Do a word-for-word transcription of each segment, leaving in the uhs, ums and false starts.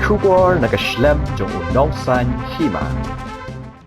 Khubor na ka shlem jong u nongsaiñ hima.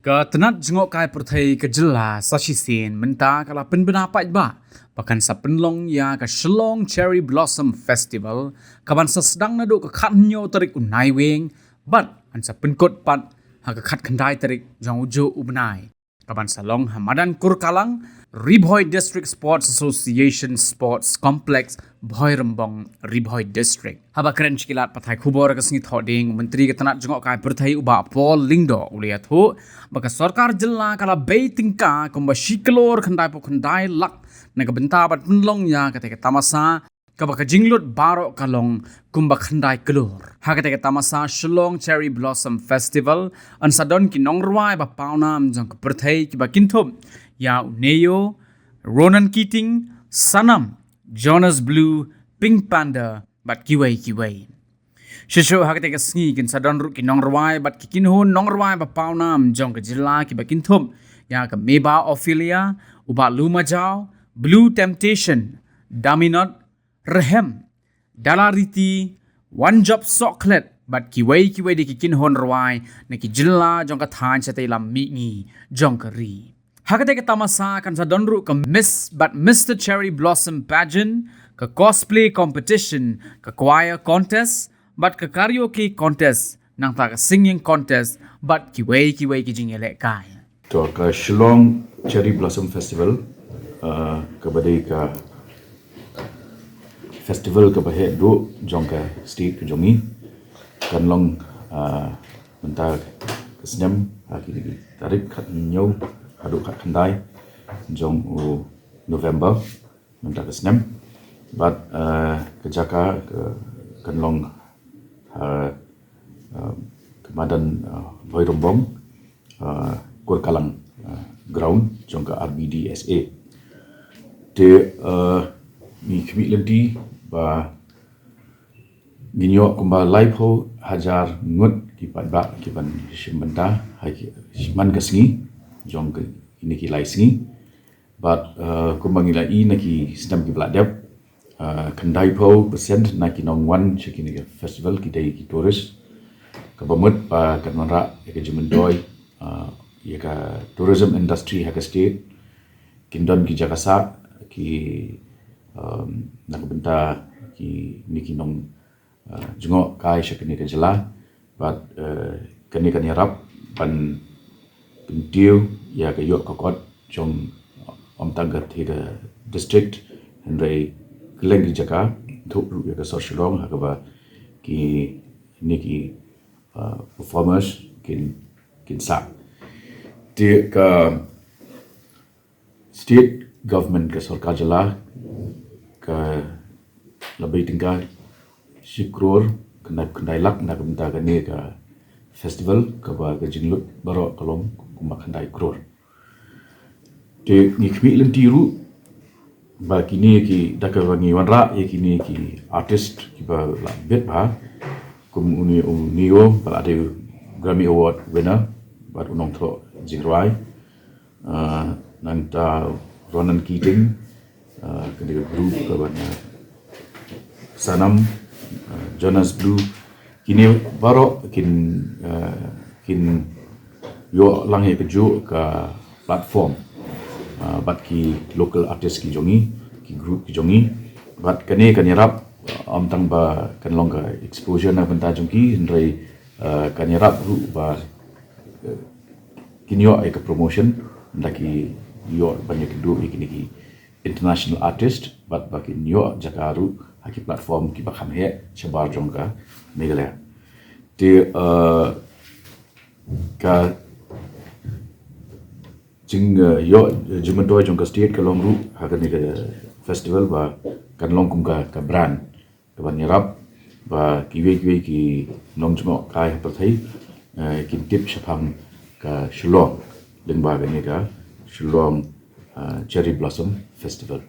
Ka tnat jngohkai pyrthei ka jylla sa shisien mynta ka la pynbna paidbah ba kan sa pynlong ïa ka Shillong Cherry Blossom Festival, ka ban sa sdang naduh ka khathynñiew tarik u Naiwieng bad kan sa pynkut pat ha ka khatkhyndai tarik jong u juh u bnai. Ka ban sa long ha madan Kurkalang, Ri Bhoi District Sports Association Sports Complex, Bhoirymbong, Ri Bhoi District. Haba kren sha ki lad pathai khubor ka sngi Thohdieng, Myntri ka tnat jngohkai pyrthei u Bah Paul Lyngdoh u la ïathuh ba ka sorkar jylla ka la bei tyngka kumba shi klur khyndai phew khyndai lak na ka bynta ban pynlong ïa kata ka tamasa, kaba ka jinglut baroh ka long kumba khyndai klur. Ha kata ka tamasa Shillong Cherry Blossom Festival, yn sa don ki nongrwai ba pawnam jong ka pyrthei kiba kynthup ïa u Ne-yo, Ronan Keating, Sanam, Jonas Blue, Pink Panda bad kiwei kiwei. Shisha ha kata ka sngi kin sa don ruh ki nongrwai bad ki kynhun nongrwai ba pawnam jong ka jylla kiba kynthup ïa ka Meba Ophelia, u Bah Lu Majaw, Blue Temptation, Daminot, Rhem, Dalariti, Wanjop Sohkhlet bad kiwei kiwei de ki kynhun rwai na ki jylla jong ka thaiñ shatei lam mihngi jong ka ri. Ha kata ka tamasa kan sa don ruh ka Miss bad Mister Cherry Blossom Pageant, ka cosplay competition, ka choir contest bad ka karaoke contest, nangta ka singing contest bad kiwei kiwei ki jingïalehkai. To ka Shillong Cherry Blossom Festival, uh, kaba dei ka festival kaba heh duh jong ka state ka jong ngi, kan long, uh, mynta ka snem, ha ki tarik khathynñiew haduh khatkhyndai jong u November mynta ka snem. Bad, uh, ka jaka ka, kan long ha, uh, ka madan, uh, Bhoirymbong, uh, Kurkalang, uh, ground jong ka R B D S A. Te, uh, ngi khmih lynti ba ngin ïoh kumba laiphew hajar ngut ki paidbah ki ban shim bynta ha ki, man ka sngi jong kine ki lai sngi. Bad, uh, kumba ngi la i na ki snem kiba la dep, uh, khyndai phew percent na ki nongwan sha kine ki festival ki dei ki tourist. Kaba mut ba kan wanrah ïa ka jingmyntoi, uh, ïa ka tourism industry ha ka state. Kin don ki jaka sah ki, um, na ka bynta kine ki nong, uh, jngohkai sha kane ka jylla. Bad, uh, kane kan ïarap ban kyntiew ïa ka ïoh ka kot jong ym tang katei ka district, hynrei kylleng ki jaka, thup ruh ïa ka sor Shillong ha kaba kine ki, uh, performers kin, kin sah. Te ka state government, ka sorkar jylla, ka la bei tyngka shi klur khyndai, khyndai lak na ka bynta kane ka festival, kaba ka jinglut baroh ka long kumba khyndai klur. Te ngi khmih lynti ruh ba kine ki, da kaba ngi wanrah ïa kine ki artist kiba la bit bha, kum une u Ne-yo ba la dei Grammy Award winner bad u nongthoh jingrwai. Uh, nangta Ronan Keating, uh, ka dei ka group kaba na Sanam, uh, Jonas Blue, kine baroh kin, uh, kin ïoh lang ïa kajuh ka platform, uh, bad ki local artist ki jong ngi, ki group ki jong ngi, bad kane kan ïarap, uh, ym tang ba kan long ka exposure na bynta jong ki, hynrei, uh, kan ïarap ruh ba, uh, kin ïoh ïa ka promotion, da ki ïoh ban ïa kynduh ïa kine ki international artist, bad ba kin ïoh jaka ruh ha ki platform kiba kham heh shabar jong ka Meghalaya. Te, uh, ka jing, uh, ïoh, uh, jingmyntoi jong ka state ka long ruh ha kane ka festival ba kan long kum ka, ka brand. Kaba ngi ïarap ba kiwei kiwei ki nongjngohkai ha pyrthei, eh, kin tip shaphang ka Shillong lyngba kane ka Shillong, eh, Cherry Blossom Festival.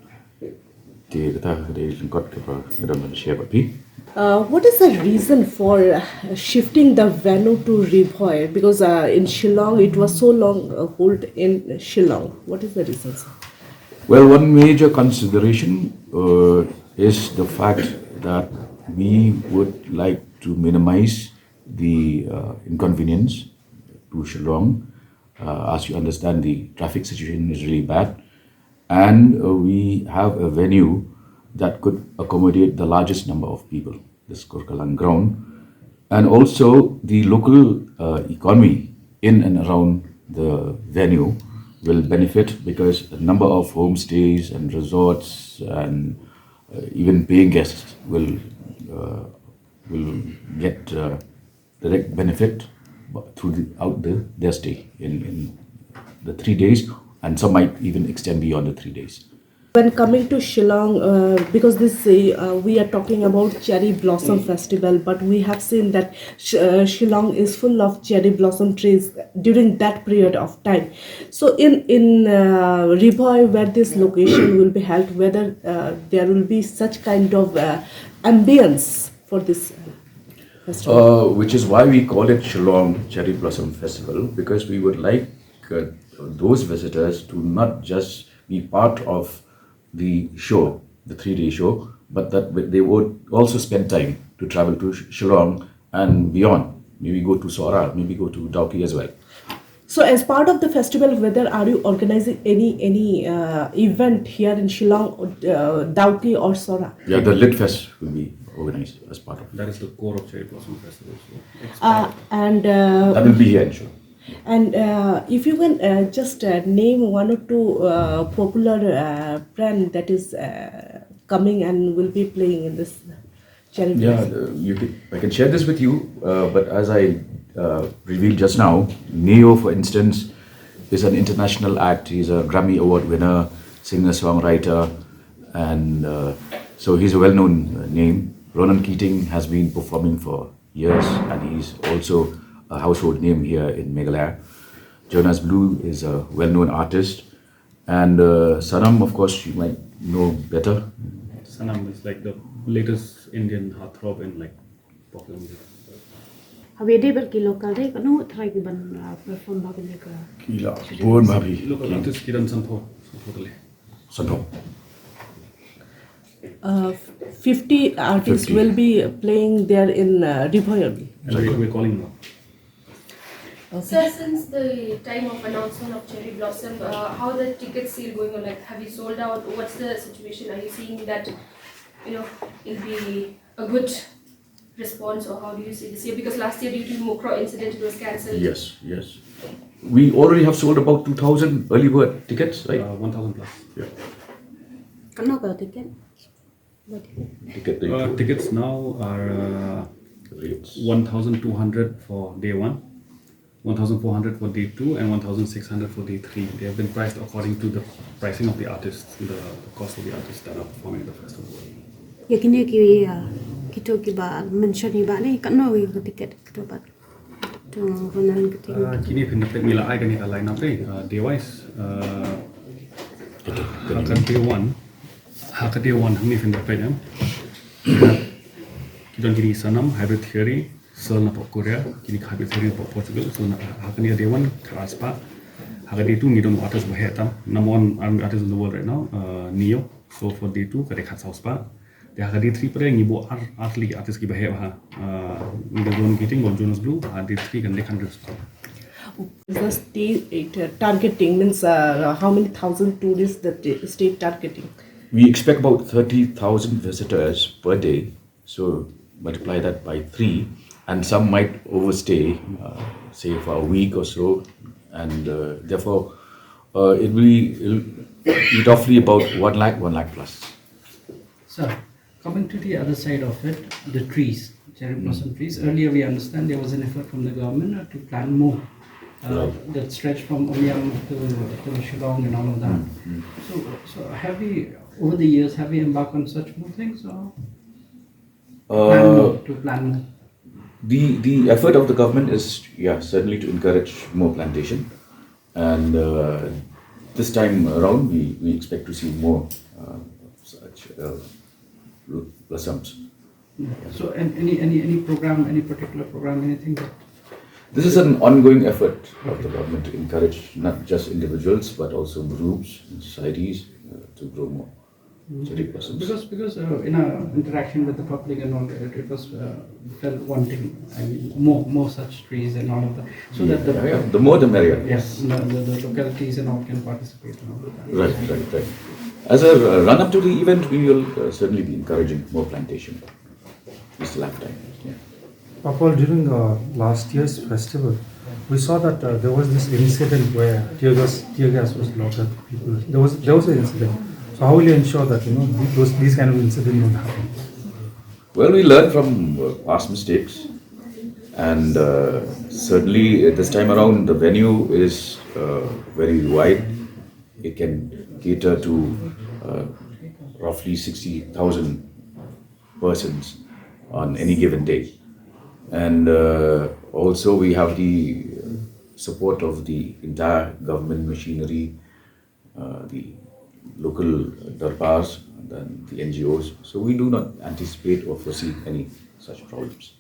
Te kata ka dei lyngkot kaba nga dang share bad phi. Uh, what is the reason for, uh, shifting the venue to Ri Bhoi? Because, uh, in Shillong, it was so long, uh, hold in Shillong. What is the reason, sir? Well, one major consideration, uh, is the fact that we would like to minimize the uh, inconvenience to Shillong. Uh, as you understand, the traffic situation is really bad, and uh, we have a venue that could accommodate the largest number of people, this Korkalang ground, and also the local uh, economy in and around the venue will benefit, because a number of homestays and resorts and uh, even paying guests will uh, will get uh, direct benefit throughout the, their stay in, in the three days, and some might even extend beyond the three days. When coming to Shillong, uh, because this uh, we are talking about Cherry Blossom Festival, but we have seen that Sh- uh, Shillong is full of cherry blossom trees during that period of time. So in in uh, Ri Bhoi, where this location will be held, whether uh, there will be such kind of uh, ambience for this uh, festival. Uh, which is why we call it Shillong Cherry Blossom Festival, because we would like uh, those visitors to not just be part of the show, the three day show, but that they would also spend time to travel to Shillong and beyond. Maybe go to Sohra, maybe go to Dawki as well. So, as part of the festival, whether are you organizing any any uh, event here in Shillong, uh, Dawki or Sohra? Yeah, the Lit Fest will be organized as part of it. That is the core of Cherry Blossom Festival. So uh, and uh, that will be here in Shillong. And uh, if you can uh, just uh, name one or two uh, popular uh, brand that is uh, coming and will be playing in this Cherry Blossom. Yeah, uh, you can, I can share this with you, uh, but as I uh, revealed just now, Neo, for instance, is an international act. He's a Grammy Award winner, singer-songwriter, and uh, so he's a well-known uh, name. Ronan Keating has been performing for years, and he's also a household name here in Meghalaya. Jonas Blue is a well-known artist, and uh, Sanam, of course, you might know better. Sanam is like the latest Indian heartthrob in like popular music. Haba ïadei bad ki local de, katno ngut trai ki ban uh, perform ba kane ka? Ki la bun ma phi. Local artist ki don sanphew, sanphew tylli. Sanphew. Uh, fifty artists fifty. Will be playing there in uh, Ri Bhoi only. And we, we're calling now. Okay. Sir, since the time of announcement of Cherry Blossom, uh, how the ticket sale going on? Like, have you sold out? What's the situation? Are you seeing that, you know, it'll be a good response, or how do you see this year? Because last year, due to Mukroh incident, it was cancelled. Yes, yes. We already have sold about two thousand early bird tickets, right? Uh, one thousand plus. Yeah. Katno ka ticket? Ticket Uh, tickets now are uh, rates. One thousand two hundred for day one, one thousand four hundred for day two, and one thousand six hundred for day three. They have been priced according to the pricing of the artists, the, the cost of the artists that are performing at the festival. Ïa kine ki uh, kito kiba mention hi ba ne, katno ïa ka ticket kito ba. To Ronan Keating. Uh, kine phin da peit, ngi la ai kane ka line up te, uh, day wise. Uh, ha ka day one, ha ka day one hangne phin da peit em. Ki don kine Sanam, Hybrid Theory, Searle na pop Korea, kini ka Hybrid Theory na pop Portugal. So na, ha kane ka day one ka ar spah. Ha ka day two ngi don artist ba heh tam, number one R and B artist in the world right now, uh, Neo. So for day two ka dei khatsaw spah. Te ha ka day three pat ngi buh ar, ar tylli ki artist kiba heh bha. Uh, ngi don Ronan Keating bad Jonas Blue, ha day three kan dei khathynriew spah. Is the state uh, targeting, means uh, how many thousand tourists the t- state targeting? We expect about thirty thousand visitors per day. So multiply that by three, and some might overstay, uh, say for a week or so, and uh, therefore uh, it will be it'll be roughly about one lakh, one lakh plus. Sir, coming to the other side of it, the trees, cherry blossom trees. Earlier, we understand there was an effort from the government uh, to plant more uh, that stretch from Umiam to, to Shillong and all of that. So, so have we, over the years, have we embarked on such more things or plan more, to plan more? Uh, the the effort of the government is, yeah, certainly to encourage more plantation, and uh, this time around we, we expect to see more uh, such uh, blossoms. So an- any any any program, any particular program, anything that This is an ongoing effort of the government to encourage not just individuals but also groups and societies uh, to grow more. Thirty percent. Because because uh, in our interaction with the public and all, it, it was uh, felt wanting. I mean, more more such trees and all of that, so that the Yeah, yeah, the more the merrier. Yes, the, the, the localities and all can participate and all of that. Right, right, right. As a uh, run up to the event, we will uh, certainly be encouraging more plantation. It's lifetime. Yeah. Papal, during uh, last year's festival, we saw that uh, there was this incident where tear gas, tear gas was lobbed at people. There was there was an incident. So how will you ensure that you know those these kind of incidents don't happen? Well, we learn from uh, past mistakes, and uh, certainly uh, this time around the venue is uh, very wide. It can cater to uh, roughly sixty thousand persons on any given day. And uh, also, we have the support of the entire government machinery, uh, the local darpars, and then the N G Os. So, we do not anticipate or foresee any such problems.